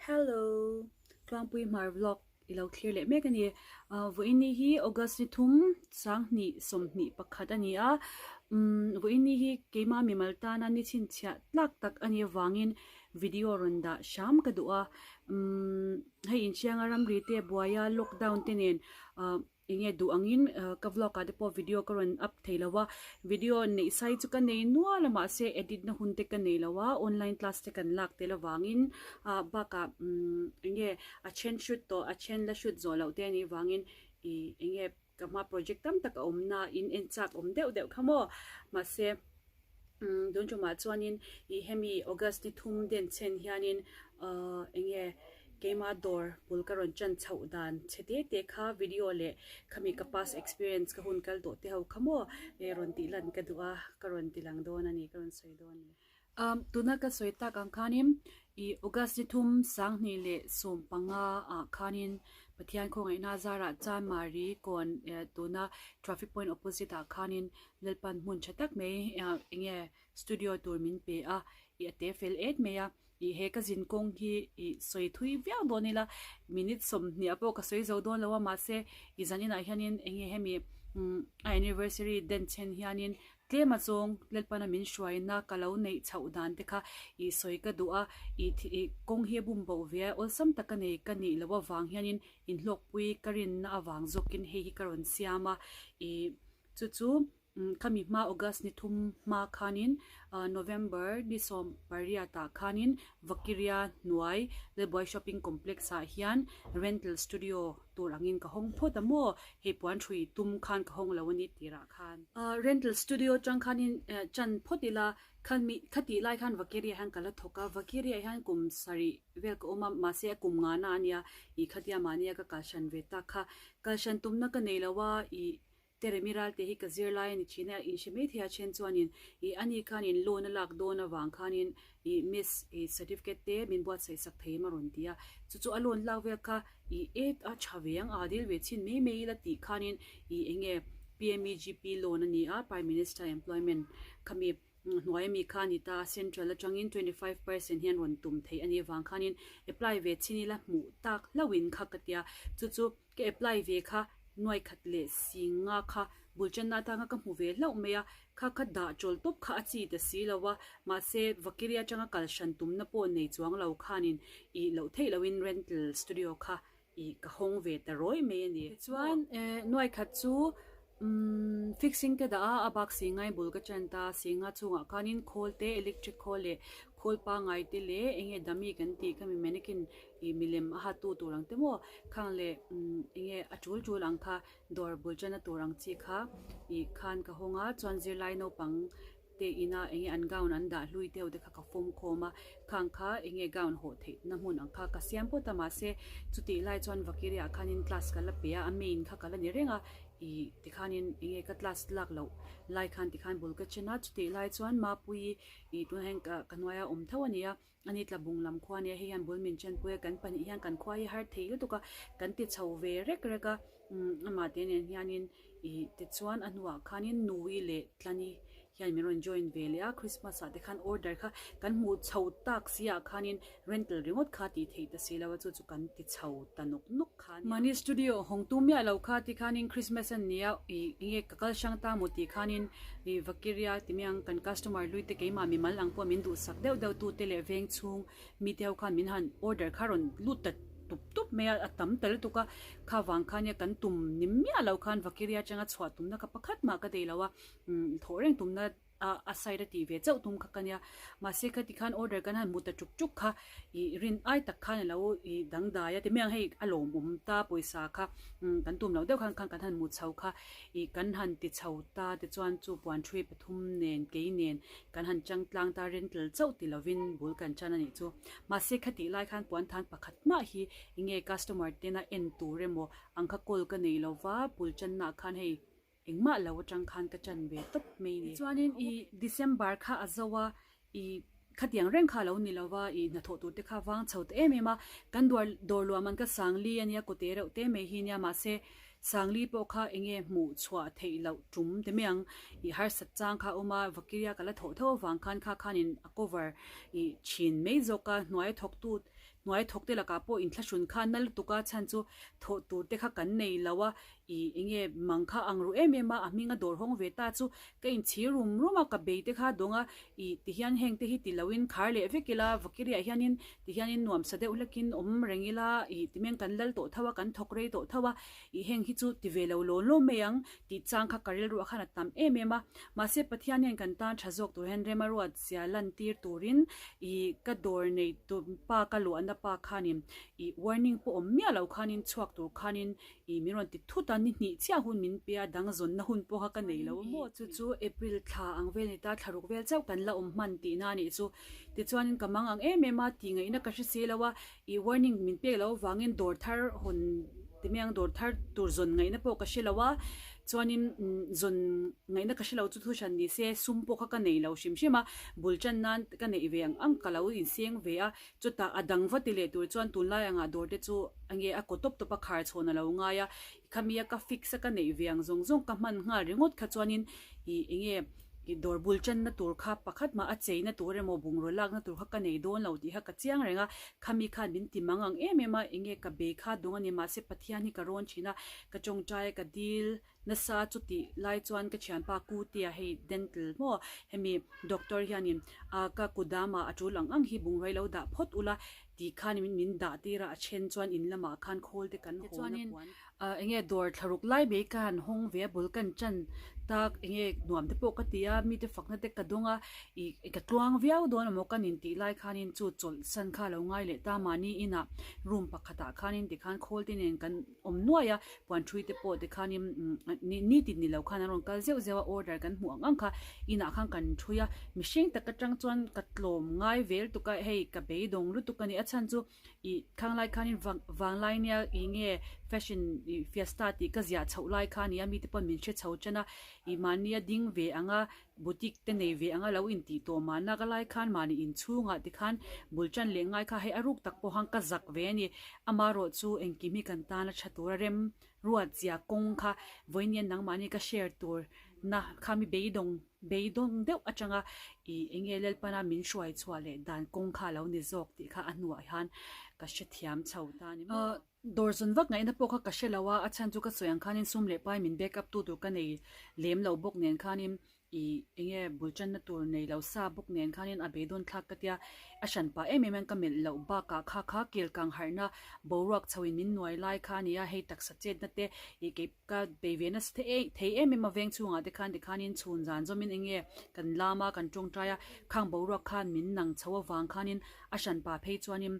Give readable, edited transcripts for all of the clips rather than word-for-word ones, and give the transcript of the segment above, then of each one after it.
Hello! Tluangpui Hmar vlog i lo thlir leh mek a ni. Vawiin ni hi August ni thum 20 21 a ni a. Umm vawiin ni hi keimah mimal tana ni chhinchhiah tlak tak a nih avangin video rawn dah hram ka duh a. Umm hei inhrianga ramri te buaia lockdown te nen ah Eng nge duh angin ka vlog ah te pawh video ka rawn up thei lo a, video neih sai chu ka nei nual a mahse edit na hun te ka nei lo a, online class te kan lak tel avangin ah bakah umm eng nge a then shoot tawh a then la shoot zawh loh te anih vangin ih eng nge ka hma project tam tak a awm na in en chak awm deuh deuh kha maw mahse umm tun tumah chuanin ih hemi August ni thum den chhen hianin ah eng nge. Keimah dawr bul ka rawn chan chhoh dan che te te kha video leh khami ka past experience ka hun kal tawh te ho kha maw eh rawn tih lan ka duh a, ka rawn ti lang dawn a ni, ka rawn sawi dawn a ni. Umm tuna ka sawi tak ang khanin ih August ni thum 2015 ah khanin Pathian khawngaihna zarah Chanmari kawn eh tuna traffic point opposite ah khanin Lalpan hmun tha tak mai ah eng nge studio tur min pe a, ih a te fel et mai a. Ih he ka zin kawng hi ih sawi thui viau dawn ila minute sawmhniah pawh ka sawi zo dawn lo a mahse ih zan inah hianin eng nge hemi umm a anniversary den chhen hianin tlem a zawng Lalpana min hruaina ka lo neih chhoh dan te kha ih sawi ka duh a ih ih kawng hi a bum boh ve a awlsam taka nei ka nih loh avang hianin inhlawkpui ka rinna avang zawkin hei hi ka rawn siam a ih chu chu. Khami hma August ni thum hma khanin November ni 18 ah khanin Vakiria hnuai Lalbuai Shopping Complex ah hian rental studio tur angin ka hawng phawt a maw hei puan hrui tum khan ka hawng lo a ni tirah khan. Rental studio atang khanin chan phawt ila khami khatih lai khan Vakiria hian ka la thawk a, Vakiria hian kum sarih vel ka awm a mahse a kum ngana a nia ih khatia mahnia ka kalhran ve tak kha kalhran tumna ka nei lo a ih Teremi Ralte hi ka zir lai a ni thin a, inhre mai thei a then chuanin ih ani khanin loan a lak dawn avang khanin ih miss ih certificate te min buatsaih sak thei em a rawn ti a, chu chu a loan lak vel kha ih e a tha ve ang a dil ve chhin mai mai ila tih khanin ih eng nge PMEGP loan a ni a, Prime Minister Employment khami hnuai ami kha a ni ta a, central atangin 25% hian rawn tum theih a nih avang khanin apply ve chhin ila hmuh tak hlauhin kha ka tia, chu chu. Ka apply ve kha nuai khat leh singa kha bul channa atanga ka hmu ve hlauh mai a, kha kha dah chawl tawp kha a chi ta si lo a, mahse Vakiria atanga kal hran tumna pawh nei chuang lo khanin ih loh theih lohin rental studio kha ih ka hawng ve ta rawi mai a ni. Tichuan nuai khat chu umm fixing ka dah a, a bak singai bul ka chan ta, singa chungah khanin khawl te electric khawl leh khawl pangai te leh eng nge dummy kan tih kha mi mannequin Ih milem a hatu tur ang te maw khang leh umm eng nge a tul tul ang kha dawr bul tana tur ang chi kha ih khan ka hawng a chuan zirlai naupang te ina eng nge an gown an dah hlui deuh te kha ka fawm khawm a khang kha eng nge gown hawh theih na hmun ang kha ka siam phawt a mahse chutih lai chuan Vakiria ah khanin class ka la pe a a main kha ka la ni reng a ih tikhanin eng nge ka class lak loh lai khan tikhan bul ka chen a chutih lai chuan Mapuii ih tunah hian ka ka hnuaia awm tho a ni a. Ani tlabung lam khua ania hei hian bul min chenpui a kan pahnih hian kan khua hi har thei lutuk a kan ti chho ve rek rek a umm amah te nen hianin ih tichuan a hnuah khanin nui leh tlani hian min rawn join ve leh a christmas ah te khan order kha kan hmuh chho tak si ah khanin rental ringawt kha tih theih ta si lo a chu chu kan ti chho ta nawk nawk kha a nia. Mahni studio hawng tu miah lo kha ti khanin christmas a nia ih enge ka kal hrang ta maw tih khanin Ih Vakiria ti mai ang kan customer hlui te keimah mimal ang pawh min duhsak deuh deuh tu te leh veng chhung mi te ho khan min han order kha rawn lut ta tup tup mai a a tam ta lutuk a kha vang khan nia kan tum ni miah lo khan Vakiria atanga chhuah tumna kha pakhat mah ka nei lo a umm thawh reng tumna a a side a tih ve chauh tum kha ka nia mahse khati khan order kan han hmu ta chuk chuk kha Ih rin ai tak khan alo ih dangdai a ti mai ang hei a lawmawm ta pawisa kha umm kan tum loh deuh khan khan kan han hmu chho kha ih kan han ti chho ta tichuan chu puan thui pathum nen kei nen kan han chang tlang ta rental chauh ti lovin bul kan chan a nih chu mahse khatih lai khan puan than pakhat mah hi enge customer tena en tur emaw ang kha call ka nei lova bul channa ah khan hei Engmah lo atang khan ka chan ve tawp mai ni. Chuanin i December kha a zo a, i khatiang reng kha a lo ni lo va, i hnathawh tur te kha vang chho ta em em a, kan dawr dawr luah man ka sang li a nia, kawte reuh te mai hi nia, mahse. Sangli pawh kha enge hmuh chhuah theih loh tum ti mai ang ih harsat chang kha a awm a, Vakiria ka la thawh tho avang khan kha khanin a cover ih thin mai zawk a, hnuai thawktu hnuai thawk te lakah pawh inthlahrun kha na lutuk a chhan chu thawh tur te kha kan nei lo a, ih enge mang kha ang ru em em a, a hming a dawr hawng ve ta chu ka inchhir rum rum a, ka bei te kha dawng a, ih tihian heng te hi ti loin khar leh vek ila Vakiria hianin tihianin nuamsa deuh hlekin awm reng ila ih ti miang kan lal tawh tho a, kan thawk rei tawh tho a, ih heng hi chu ti ve lo law law mai ang tih chang kha ka rilruah khan a tam em em a. Mahse Pathian hian kan tan tha zawk tur hian rem a ruat zia lantir turin ih ka dawr nei tu pa ka luahna pa khanin ih warning pawh awm miah lo khanin chhuak tur khanin ih min rawn ti thut a, ni hnih chiah hun min pe a, dang zawnna hun pawh kha ka nei lo maw? Chu chu April thla ang vel ni ta, thla ruk vel chauh kan la awm hman tihna a nih chu. Tichuanin ka mang ang em em a, tih ngaihna ka hre si lo a, ih warning min pek loh avangin dawr thar hawn ti mai ang dawr thar tur zawn ngaihna pawh ka hre lo a, chuanin zawn ngaihna ka hre lo chu thu hran ni se sum pawh kha ka nei lo hrim hrim a, bul tan nan ka neih ve ang ang ka lo inseng ve a, chutah a dang va ti leh tur chuan tunlai angah dawr te chu enge a kaw tawp tawp a khar chhawn a lo ngai a, Khami a ka fix a ka neih ve ang zawng zawng ka hman nghal ringawt kha chuanin ih enge ih dawr bul channa tur kha pakhat mah a cheina tur emaw bungraw lakna tur kha ka nei dawn lo tih kha ka chiang reng a, khami khan min ti mang ang em em a, enge ka bei kha dawng a ni mahse Pathian hi ka rawn thin a, ka tawngtai a ka dil nasa chutih lai chuan ka thianpa Kutia hei dental maw hemi doctor hianin ah ka kudamah a tul ang ang hi bungraw hi lo dah phawt ula Tih khan min dah tir a, a then chuan in lamah khan khawl te kan hawn a puan. Enge dawr thla ruk lai mai ka han hawng ve a, bul kan chan tak enge nuam te pawh ka ti a, mite fakna te ka dawng a, ih ka tluang viau dawn emaw ka nin tih lai khanin chu chawlh san kha a lo ngai leh ta, mahni inah room pakhatah khanin tikhan khawl te nen kan awm nuai a, puan thui te pawh tikhanin nitin ni lo khan an rawn kal zeuh zeuh a, order kan hmuh ang ang kha inah khan kan thui a, mihring tak atang chuan ka tlawm ngai vel tuk a, hei ka beidawng lutuk a ni, a chhan chu ih khang lai khanin vang vanglai nia ih nge fashion ih fiesta tih ka ziah chhoh lai kha a ni a, mite pawn min hre chho tan a, ih mahnia ding ve ang a. Boutique te nei ve anga lo intih tawh mahna ka lai khan mahni inchhungah tikhan bul tan leh ngai kha hei a ruk tak pawh khan ka zak ve a ni. Amaherawh chu engkim hi kan tana tha tura rem ruat zia kawng kha vawiin nangmahni ka share tur na kha mi beidawng beidawng deuh atanga ih enge Lalpana min hruai chhuah leh dan kawng kha a lo ni zawk tih kha a hnuah hian ka hrethiam chho ta a ni maw. Dawr zawn vak ngaihna pawh kha ka hre lo a, a chhan chu ka sawi ang khanin sum leh pai min back up tu tur ka nei lem lo bawk nen khanin ih enge bul tanna tur nei lo sa bawk nen khanin a beidawn thlak ka tia, a hran pah em em hian ka melh loh bakah kha kha kel kang harhna boruak chho in min nuai lai kha a ni a, hei taksa chetna te ih kei ka bei ve nasa thei em em a veng chhungah te khan tikhanin chhun zan zawmin enge kan lam a kan tawngtai a, khang boruak khan min nang chho avang khanin a hran pah phei chuanin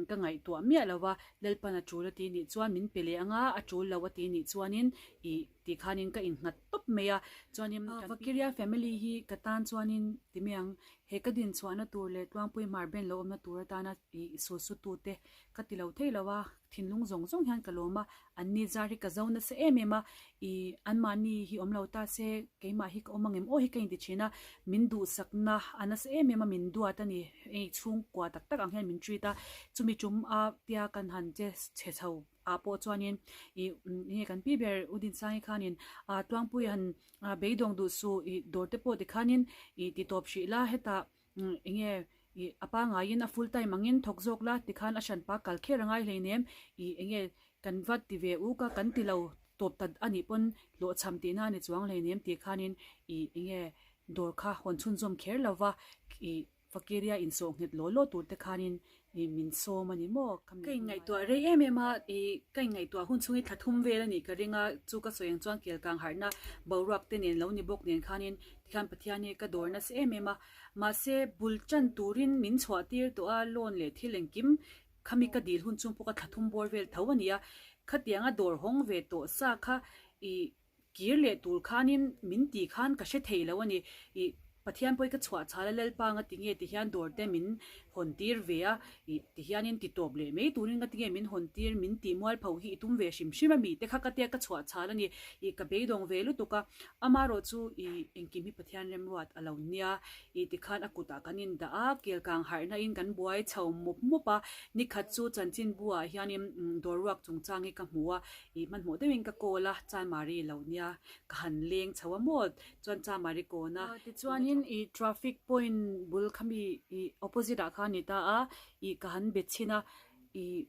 Ka ngaihtuah miah lo va, Lalpan a tul a ti nih chuan min pe leh ang a, a tul lo a ti nih chuanin ih tih khanin ka innghat tawp mai a. Chuanin Vakiria family hi ka tan chuanin ti mai ang, he ka dinchhuahna tur leh Tluangpui Hmar Ben lo awmna tur atana ih sulsutute ka ti lo thei lo a, thinlung zawng zawng hian ka lawm a, anni zar hi ka zo nasa em em a, ih anmahni hi awm lo ta se keimah hi ka awm ang em aw hi ka inti thin a, min duhsakna a nasa em em a, min duat a ni. Hei chhungkua tak tak ang hian min treat a, chumi tum a tia kan han che chhe chho ah pawh chuanin ih enge kan pi ber U Dinsangi khanin ah Tluangpui han beidawng duh suh ih dawr te pawh tikhanin ih ti tawp hrih la hetah enge ih a pangaiin a full time angin thawk zawk la tikhan a hranpa kal kher a ngai hleinem ih enge kan va ti ve uk a kan ti lo tawp ta anih pawn hlawhchham tihna a ni chuang hleinem tih khanin ih enge dawr kha hawn chhunzawm kher lo va ih Fakiria insawh nghet law law tur te khanin ih min sawm a ni maw? Ka inngaihtuah rei em em a, ih ka inngaihtuah hun chhungin thla thum vel a nih ka ring a, chu ka sawi ang chuan kelkang harhna boruak te nen lo ni bawk nen khanin tikhian Pathian hi ka dawr nasa em em a, mahse bul tan turin min chhuah tir tawh a, loan leh thil engkim khami ka dil hun chung pawh ka thla thum bawr vel tho a ni a, khatianga dawr hawng ve tawh sa kha ih Kir leh tur khanin min tih khan ka hre thei lo a ni. Ih, Pathian pawi ka chhuah chhal a Lalpa nga ti nge ti hian dawr te min hawn tir ve a, ih ti hianin ti tawp leh mai turin ka tinge min hawn tir min tih mualpho hi i tum ve hrim hrim a mi te kha ka tia ka chhuah chhal a ni, ih ka beidawng ve lutuk a, amaherawh chu ih engkim hi Pathian remruat a lo nia, ih tikhan a kutah kan indah a, kelkang harhna in kan buai chho mup mup a, nikhat chu chanchinbu ah hianin dawr ruak chungchang hi ka hmu a, ih hmanhmawh deuhin ka call a, Chanmari lo nia ka han leng chho a maw chuan Chamari kawn a. Tichuanin ih traffic point bul kha mi ih opposite ah khan a ni ta a, ih ka han be chhin a, ih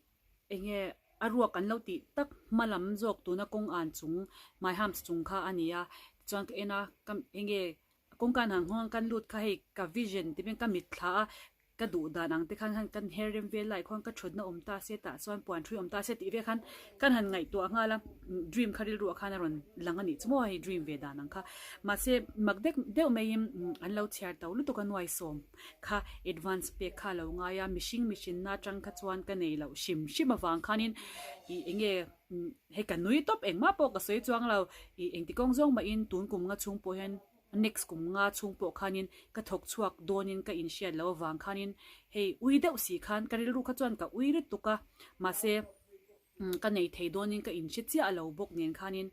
eng nge a ruak an lo tih tak hma lam zawk tuna kawng an chung my hams chung kha a ni a, tichuan ka en a ka eng nge kawngka an han nghawng a kan lut kha hei ka vision ti mai ka mitthla a Ka duh dan ang te khan khan kan her rem vel lai khuan ka thutna awm ta se tah chuan puan thui awm ta se tih vel khan kan han ngaihtuah nghal a, dream kha rilru ah khan a rawn lang a nih chu maw hei dream ve dan ang kha. Mahse mak dek deuh maiin an lo chhiar to lutuk a nuaisawm kha advance pek kha a lo ngai a, mihring mihrinna atang kha chuan ka nei loh hrim hrim avang khanin ih eng nge hei ka nui tawp engmah pawh ka sawi chuang lo ih engti kawng zawng mahin tun kum nga chhung pawh hian Next kum nga chhung pawh khanin ka thawk chhuak dawnin ka inhriat loh avang khanin hei ui deuh si khan ka rilru kha chuan ka ui lutuk a, mahse ka nei thei dawnin ka inhre chiah lo bawk nen khanin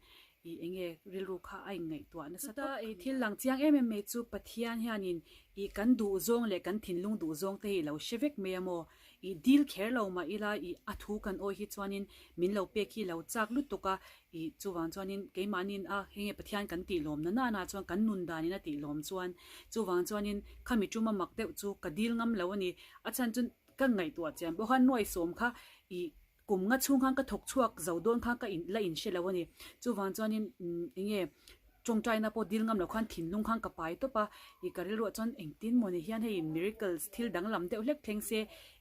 ih eng nge rilru kha a inngaihtuah nasa tawp. Chuta thil lang chiang em em mai chu Pathian hianin ih kan duh zawng leh kan thinlung duh zawng te hi lo hre vek mai a maw? Ih dil kher lo mah ila ih a thu kan awi hi chuanin min lo pek hi lo chak lutuk a, Ih, chuvang chuanin keimahniin a hei nge Pathian kan tih lawmna nana chuan kan nun danin a tih lawm chuan chuvang chuanin khami tum a mak deuh chu ka dil ngam lo a ni. A chhan chu ka ngaihtuah chian pawh khan nuaisawm kha ih kum nga chhung khan ka thawk chhuak zo dawn khan ka in la inhre lo a ni. Chuvang chuanin eng nge tawngtaina pawh dil ngam lo khan thinlung khan ka pai tawp a, ih ka rilruah chuan engtin maw ni hian hei miracles thil danglam deuh hlek thleng se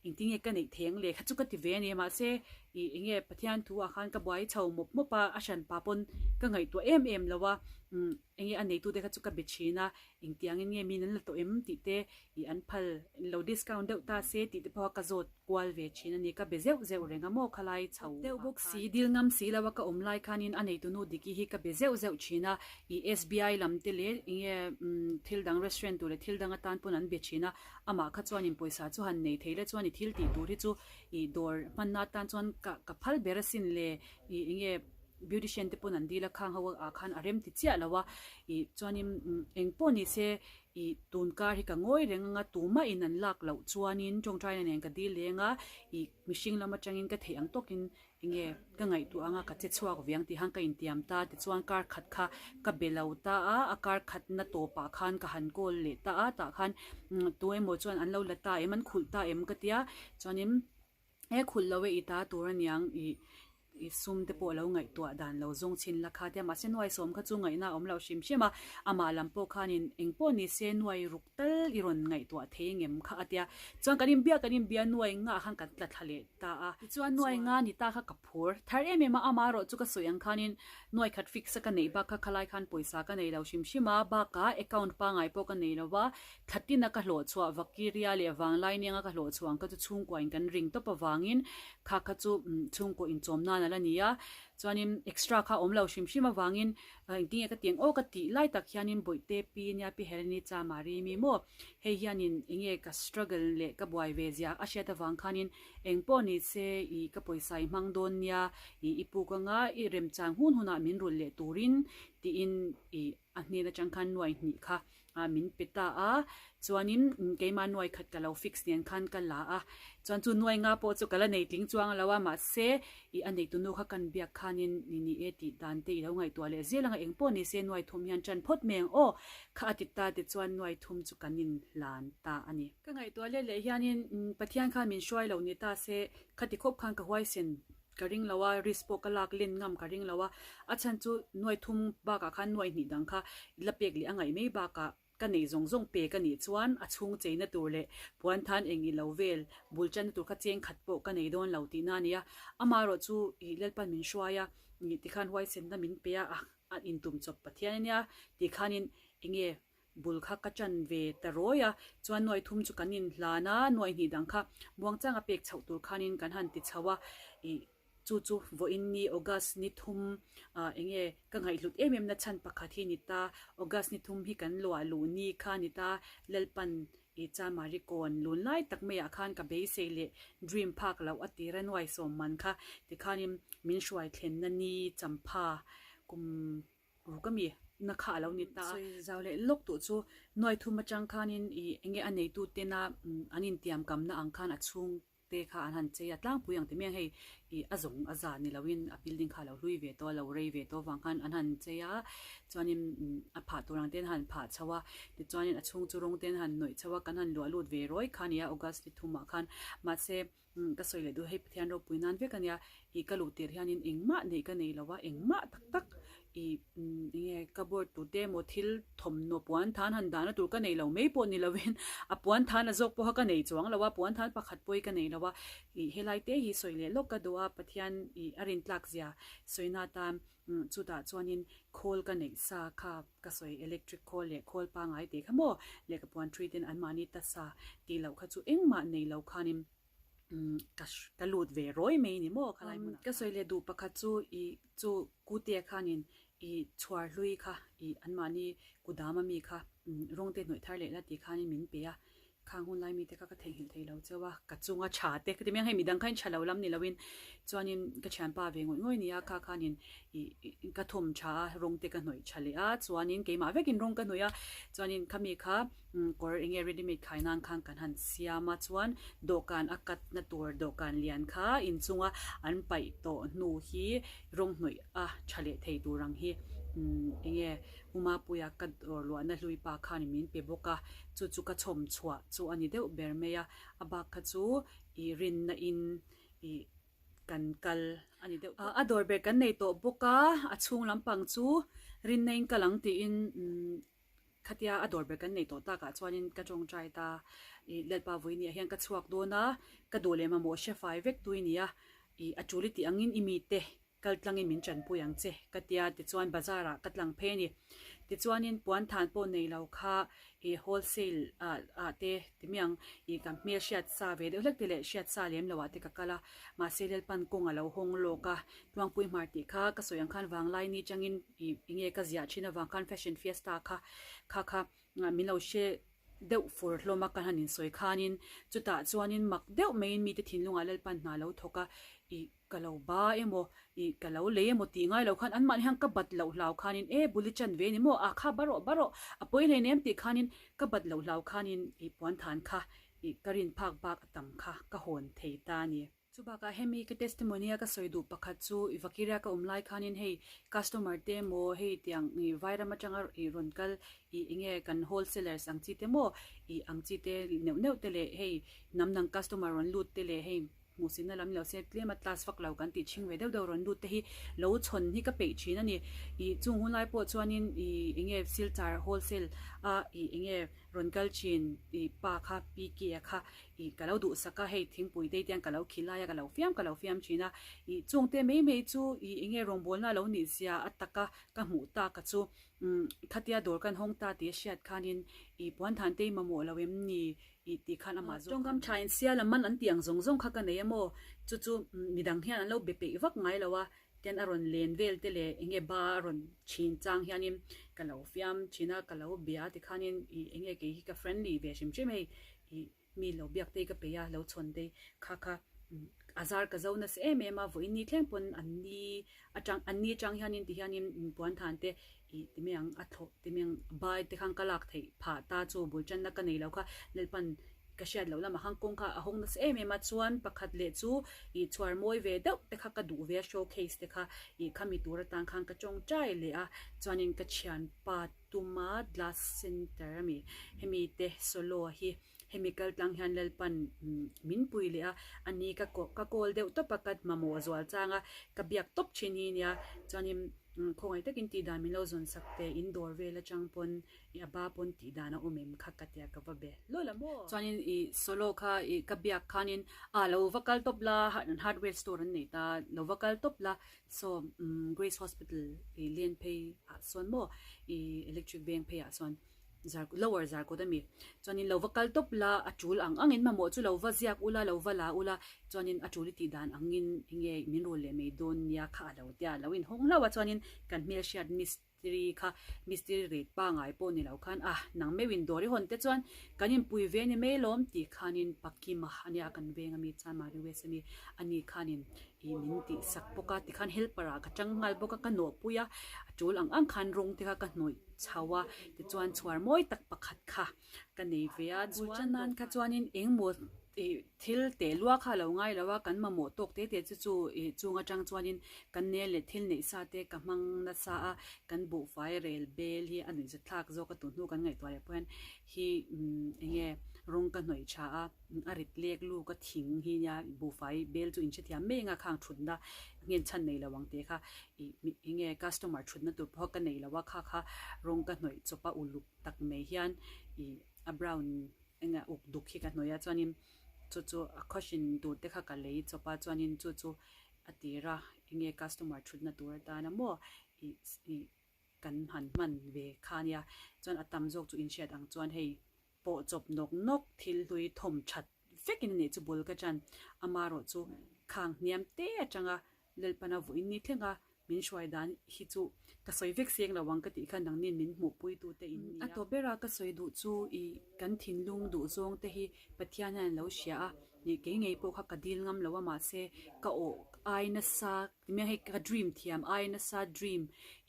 Engtin nge ka neih thei ang le kha chu ka ti ve a ni mahse ih eng nge Pathian thu ah khan ka buai chho mawp mawp a, a hran pa pawn ka ngaihtuah em em lo a, umm eng nge a neitute kha chu ka be thin a, engtiangin nge min an la tawh em tih te ih an phal lo discount deuh ta se tih te pawh a ka zawt kual ve thin a ni, ka be zeuh zeuh reng a maw khalai chho deuh bawk si dil ngam si lo a ka awm lai khanin a neitu nu Diki hi ka be zeuh zeuh thin a, ih SBI lam te leh eng nge umm thil dang restaurant tur leh thil dang atan pawn an be thin a. Amah kha chuanin pawisa chu han nei thei la chuan i thil tih tur hi chu i dawr hmanna atan chuan ka ka phal ber asin le i eng nge beautician te pawn an dil a khang ho ah khan a rem ti chiah lo a i chuanin eng pawh ni se i tun kar hi ka ngawi reng anga tumah in an lak loh chuanin tawngtaina nen ka dil leng a i mihring lam atangin ka theih ang tawkin Enge ka ngaihtuah anga ka che chhuak ve ang tih khan ka intiam ta tichuan kar khat kha ka be lo ta a, a kar khatna tawpah khan ka han call leh ta a, tah khan tu emaw chuan an lo la ta em an khulh ta em ka tia chuanin he khulh lo e i ta tur aniang ih ih sum te pawh lo ngaihtuah dan lo zawng chhin la kha tia mahse nuai sawm kha chu ngaihna a awm lo hrim hrim a, amah lam pawh khanin eng pawh ni se nuai ruk tal i rawn ngaihtuah thei ngem kha a tia chuan kan inbiak kan inbia nuai ngah khan kan tla thla leh ta a. Tichuan nuai nga ni ta kha ka phur thar em em a, amah erawh chu ka sawi ang khanin nuai khat fix a ka neih bak kha khalai khan pawisa ka nei lo hrim hrim a, bakah account pangai pawh ka nei lo va, thlatin a ka hlawh chhuah Vakiria leh Vanglai nianga ka hlawh chhuah ang kha chu chhungkua in kan ring tawp avangin kha kha chu chhungkaw inchawm nan a la ni a, chuanin extra kha awm lo hrim hrim avangin Engtinge ka tiang aw ka tih lai tak hianin Bawihte pi nia pi Heleni cha Mari mi maw hei hianin enge ka struggle leh ka buai ve zia a hriat avang khanin eng pawh ni se ih ka pawisa i hmang dawn nia ih i puk anga i remchang hun hunah min rulh leh turin tiin ih a hnen atang khan nuai hnih kha a min pe ta a chuanin keimah nuai khat ka lo fix nen khan ka la a chuan chu nuai nga pawh chu ka la nei tling chuang lo a mahse ih a neitu nu kha kan biak khanin ni ni e tih dan te i lo ngaihtuah leh zel anga engpawh ni se nuai thum hian tan phawt mai ang aw kha a ti ta te chuan nuai thum chu kan inhlan ta a ni. Ka ngaihtuah let leh hianin Pathian khan min hruai lo ni ta se khati khawp khan ka huaisen Ka ring lo a, risk pawh ka lak len ngam ka ring lo a, a chhan chu nuai thum bakah khan nuai hnih dang kha la pek leh a ngaih mai bakah ka nei zawng zawng pek a nih chuan a chhung cheina tur leh puan than eng i lo vel bul channa tur kha cheng khat pawh ka nei dawn lo tihna a ni a, amaherawh chu ih Lalpan min hruai a, ih tikhan huaisenna min pe a, a intum chawp Pathian a nia tikhanin eng nge Bul kha ka chan ve ta rawi a, chuan nuai thum chu kan inhlan a, nuai hnih dang kha muangchanga pek chhoh tur khanin kan han ti chho a, ih chu chu vawiin ni August ni thum ah eng nge ka ngaihhlut em em na chhan pakhat hi ni ta, August ni thum hi kan luah luh ni kha ni ta, Lalpan. I Chanmari kawn lun lai tak maiah khan ka beisei leh dream phak loh a tira nuai sawm man kha tikhanin min hruai thlenna ni champha kum ruk ami na kha a lo ni ta a. Sawi zau leh lawk duh chu nuai thum atang khanin i enge a neitu tena an intiam kamna ang khan a chhung te kha an han chei a, tlangpui ang ti mai ang hei ih a zawng a za ni loin a building kha a lo hlui ve tawh a, lo rei ve tawh avang khan an han chei a, chuanin a phah tur ang te an han phah chho a, tichuanin a chhung chu rawng te an han nawih chho a, kan han luah lut ve rawi kha a ni a August ni thumah khan mahse ka sawi leh duh hei Pathian ropui nan vek a nia ih ka luh tirh hianin engmah neih ka nei lo a, engmah tak tak ih enge cupboard tur te emaw thil thawmhnaw puan than han dahna tur ka nei lo mai pawh ni lovin a puan than a zawk pawha ka nei chuang lo a, puan than pakhat pawh hi ka nei lo a, ih helai te hi sawi leh lawk ka duh a, Pathian ih a rintlak zia sawina atan chutah chuanin khawl ka neih sa kha ka sawi electric khawl leh khawl pangai tih kha maw lehkha puan thui ten anmahni tasa tih loh kha chu engmah nei lo khanin ka ka lut ve rawi mai ni maw khalai hmunah ka sawi leh duh pakhat chu ih chu kute khanin ih chhuar hlui kha ih anmahni kudam ami kha rawng te hnawih thar leh la tih khanin min pe a khang hun lai mite kha ka theihnghilh thei lo cheu a ka chunga tha te ka ti mai ang hei midang khain tha lo lam ni loin chuanin ka thianpa ve ngawih ngawih nia kha khanin ih ka thawm tha a rawng te ka hnawih tha leh a chuanin keimah vekin rawng ka hnawih a chuanin khami kha Kawr enge ready made khai nan khan kan han siam a chuan dawhkan a cut na tur dawhkan lian kha inchunga an paih tawh hnu hi rawng hnawih a tha leh thei tur ang hi enge Umapuia ka dawr luahna hlui pa khan min pe bawk a chu chu ka chhawm chhuah chu a ni deuh ber mai a a bak kha chu ih rinna in ih kan kal a ni deuh a dawr ber kan nei tawh bawk a a chhung lampang chu rinna in kal ang tiin Khatia a dawr ber kan nei tawh takah chuanin ka tawngtai ta, ih Lalpa Vawinia hian ka chhuak dawn a, ka duh leh mamawh hre fai vek tui nia, ih a tul i tih angin i mite kal tlangin min tanpui ang che ka tia tichuan bazar ah ka tlang phei a ni. Tichuanin puan than pawh nei lo kha ih wholesale ah ah te ti mai ang ih ka hmel hriat sa ve deuh hlek te leh hriat sa lem lo ah te ka kal a, mahse Lalpan kawng a lo hawng lawk a, Tluangpui hmar tih kha ka sawi ang khan vanglai ni changin ih enge ka ziah thin avang khan fashion fiesta kha kha kha min lo hre deuh fur hlawm a ka han insawi khanin chutah chuanin mak deuh maiin mite thinlungah Lalpan hna lo thawk a ih ka lo ba emaw ih ka lo lei emaw tih ngai lo khan anmahni hian ka bat loh hlau khanin e bul i chan ve ni maw a kha ba rawh ba rawh a pawi hle nem tih khanin ka bat loh hlau khanin ih puan than kha ih ka rin phak bak a tam kha ka hawn thei ta a ni. Chu bakah hemi ka testimony a ka sawi duh pakhat chu i Vakiria ka awm lai khanin hei customer te emaw hei tiang ih vairam atanga ih rawn kal ih enge kan wholesalers ang chi te maw ih ang chi te neuh neuh te leh hei hnam dang customer rawn lut te leh hei hmuhsitna lam ni lo se tlem a class vak lo kan tih chhing ve deuh deuh rawn lut te hi lo chhawn hi ka peih thin a ni. Ih chung hun lai pawh chuanin ih enge silchar wholesale a ih enge rawn kal thin ih pa kha PK a kha Ih ka lo duhsak a, hei thingpui te hian ka lo khi lai a, ka lo fiam ka lo fiam thin a. Ih chung te mai mai chu ih enge rawngbawlna a lo nih zia a taka ka hmuh tak a chu umm khatia dawr kan hawng ta tih a hriat khanin ih puanthan te hi mamawh lo em ni ih tih khan amah zawk Tawngkam tha in sial a man an tih ang zawng zawng kha ka nei a maw chu chu midang hian an lo be peih vak ngai lo a tian a rawn len vel te leh enge ba a rawn chhin chang hianin ka lo fiam thin a ka lo bia a tikhanin ih enge kei hi ka friendly ve hrim hrim hei ih mi lo biak te ka peih a lo chhawn te kha kha a zar ka zo nasa em em a vawiin ni thleng pawn an ni atang an ni atang hianin ti hianin puan than te ih ti mai ang a thlawh ti mai ang bai te khan ka lak theih phah ta chu bul tanna ka nei lo kha Lalpan ka hriat loh lamah khan kawng kha a hawng nasa em em a chuan pakhat leh chu ih chhuar mawi ve deuh te kha ka duh ve a showcase te kha ih khami tur atan khan ka tawngtai leh a chuanin ka thianpa tuma glass center ami hemi te solo hi hemi kal tlang hian Lalpan min pui leh a ani ka ka call deuh tawp a ka mamawh zual chang a ka biak tawp thin hi nia chuanin khawngaih takin tih dan min lo zawn sak teh in dawr vel atang pawn ih a ba pawn tih dan a awm em kha ka tia ka va be hlawl a maw. Chuanin ih solo kha ih ka biak khanin ah lo va kal tawp la hardware store an nei ta lo va kal tawp la Saw Grace Hospital ih len phei ah sawn maw ih electric veng phei ah sawn zar lower zar kawt ami chuanin lo va kal tawp la a tul ang angin mamawh chu lo va ziak ula lo va la ula chuanin a tul i tih dan angin enge min rul leh mai dawn nia kha a lo tia a lo inhawng hlauh a chuanin kan hmelhriat miss. mistiri kha mistiri rate pangai pawh ni lo khan a nang meuhin dawr i hawn te chuan kan inpui ve ni mai lawm tih khanin Pakima a nia kan veng ami Chanmari West ami ani khanin ih min tih sak bawk a tikhan helper ah ka tang nghal bawk a ka nawhpui a a tul ang ang khan rawng te kha ka hnawih chho a tichuan chhuar mawi tak pakhat kha ka nei ve a chuan nan kha chuanin engmaw ih thil teh lua kha a lo ngai lo a kan mamawh tawk te te chu chu ih chung atang chuanin kan nel leh thil neih sa te ka hmang nasa a kan buhfai rel bel hi a nuihzat thlak zawk a tun hnu kan ngaihtuah leh pawh hian hi umm eng nge rawng ka hnawih tha a a rit lek luk a thing hi nia buhfai bel chu inhrethiam mai anga khang thutna nghen chhan nei lo ang tih kha ih eng nge customer thutna tur pawh ka nei lo a kha kha rawng ka hnawih chawp a uluk tak mai hian ih a brown eng nge uk duk hi ka hnawih a chuanin chu chu a cushion tur te kha ka lei chawp a chuanin chu chu a tir a eng nge customer thutna tur atana maw ih ih kan han hman ve kha ania chuan a tam zawk chu inhriat ang chuan hei pawh chawp nawk nawk thil hlui thawm that vekin a nih chu bul ka chan amaherawh chu khang hniam te atanga Lalpana vawiin ni thleng a min hruai dan hi chu ka sawi vek seng lo ang ka tih kha nangnin min hmuhpui tu te in ni a. A tawp bera ka sawi duh chu i kan thinlung duh zawng te hi Pathian hian a lo hria a, ih kei ngei pawh kha ka dil ngam lo a mahse ka awh ai nasa Nia hei ka dream thiam ai nasa dream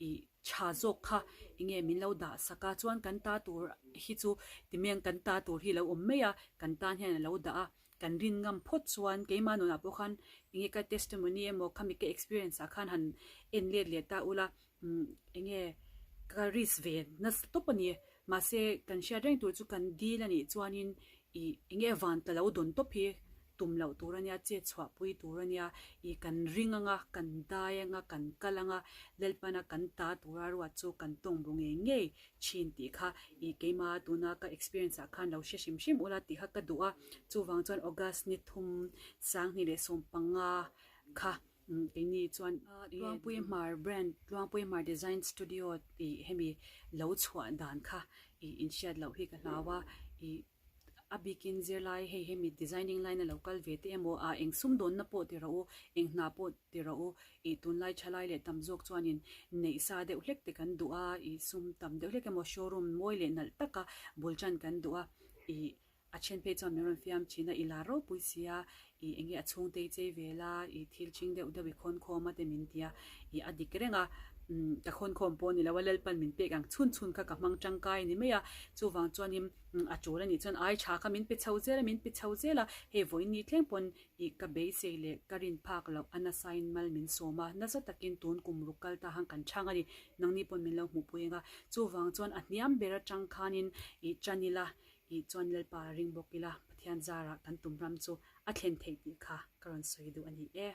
ih tha zawk kha enge min lo dah sak a chuan kan ta tur hi chu timiang kan ta tur hi a lo awm mai a kan tan hian a lo dah a kan rin ngam phawt chuan keimah nunah pawh khan enge ka testimony emaw khami ka experience ah khan han en let leh ta ula umm enge ka risk ve nasa tawp a ni mahse kan hriat reng tur chu kan dil a nih chuanin Ih, enge van ta lo dawn tawp hi tum loh tur a nia, chet chhuah pui tur a nia, ih kan ring anga, kan dai anga, kan kal anga, Lalpana kan ta tura ruat chu kan tawng bu ngei ngei thin tih kha ih keima tuna ka experience ah khan lo hre hrim hrim ula tih kha ka duh a, chuvang chuan August ni thum 2015 kha keini chuan Tluangpui Hmar brand, Tluangpui Hmar Design Studio tih hemi lo chhuah dan kha ih inhriat loh hi ka hlau a, ih. A bikin zirlai hei hemi designing line a lo kal ve te emaw ah eng sumdawnna pawh ti rawh u, eng hna pawh ti rawh u, ih tunlai thalai leh tam zawk chuanin neih sa deuh hlek te kan duh a, ih sum tam deuh hlek emaw showroom mawi leh nalh taka bul tan kan duh a, ih a then phei chuan min rawn fiam thin a, i lar ropui sia, ih enge a chhungte i chei vel a, ih thil ching deuh deuh i khawn khawm a te min ti a, ih a dik reng a, umm ka khawn khawm pawh a ni lo a, Lalpan min pek ang chhun chhun kha ka hmang tangkai a ni mai a, chuvang chuanin a tul a nih chuan ai tha kha min pe chho zel a, min pe chho zel a, hei vawiin ni thleng pawn ih ka beisei leh ka rin phak loh a nasain mal min sawm a, nasa takin tun kum ruk kal ta han kan chhang a ni, nangni pawn min lo hmuhpui ang a, chuvang chuan a hniam ber atang khanin ih tan ila ih chuan Lalpa ring bawk ila Pathian zarah kan tum ram chu a thlen theih tih kha ka rawn sawi duh a ni e.